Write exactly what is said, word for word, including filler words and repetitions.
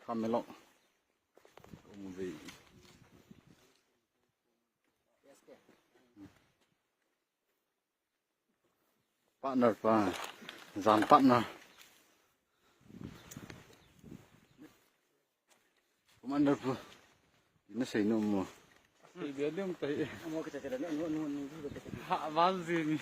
Kamelok. Umuvi. Partner pa. Zan partner. Commander pu. Ina sei no mo. Sei dia dum tai. Amo ka cha cha no no no. Ha, bal zini.